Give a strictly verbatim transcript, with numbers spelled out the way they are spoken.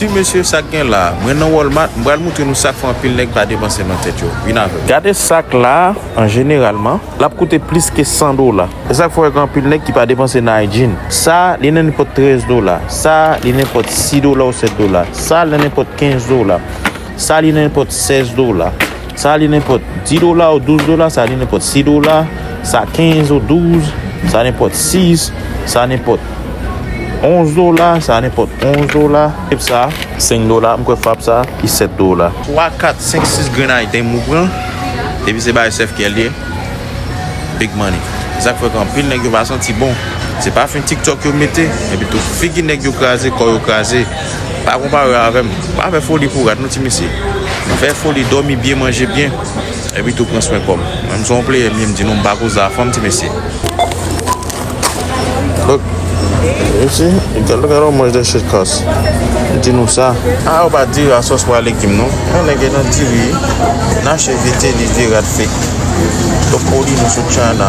Ti mesye, sa k gen la, mwen nan Walmart, m pral moutre nou sa k fè anpil nèg pa depanse nan tèt yo. Vin avè m. Gade sak la, an jeneralman, l ap koute plis ke san dola. E sa k fè w wè gen anpil nèg ki pa depanse nan hygiene. Sa, li nan nenpòt trèz dola. Sa, li nenpòt sis dola ou sèt dola. Sa, li nan nenpòt kenz dola. Sa, li nan nenpòt sèz dola. Sa, li nenpòt dis dola ou douz dola. Sa, li nenpòt sis dola. Sa, kenz ou douz. Sa, nenpòt sis. Sa, nenpòt onz dola, sa nenpòt onz dola. Epi sa, senk dola, m kwè fap sa, ki sèt dola. Twa, kat, senk, sis grenn item ou pran, epi se bagay sèf kè l ye. Big money. Se sa k fè ke anpil nèg yo pa santi bon. Se pafen TikTok yo mete, epi tou figi nèg yo kraze, kò yo kraze. Pa konpare avè m. Pa fè foli pou rat, non, ti mesye. Fè foli, dòmi byen, manje byen. Epi tou pran swen kò m. Mwen, m se yon player, m ye, m di nou, m pa koze a fanm, ti mesye. Look, you see, you gotta, gotta manj that shit cost. M di nou sa. A, ou pa diri a sòs pwa legim, non. Yon nèg nan diri, n achte vye tenis, vye rad fake. Top poli nou sou China.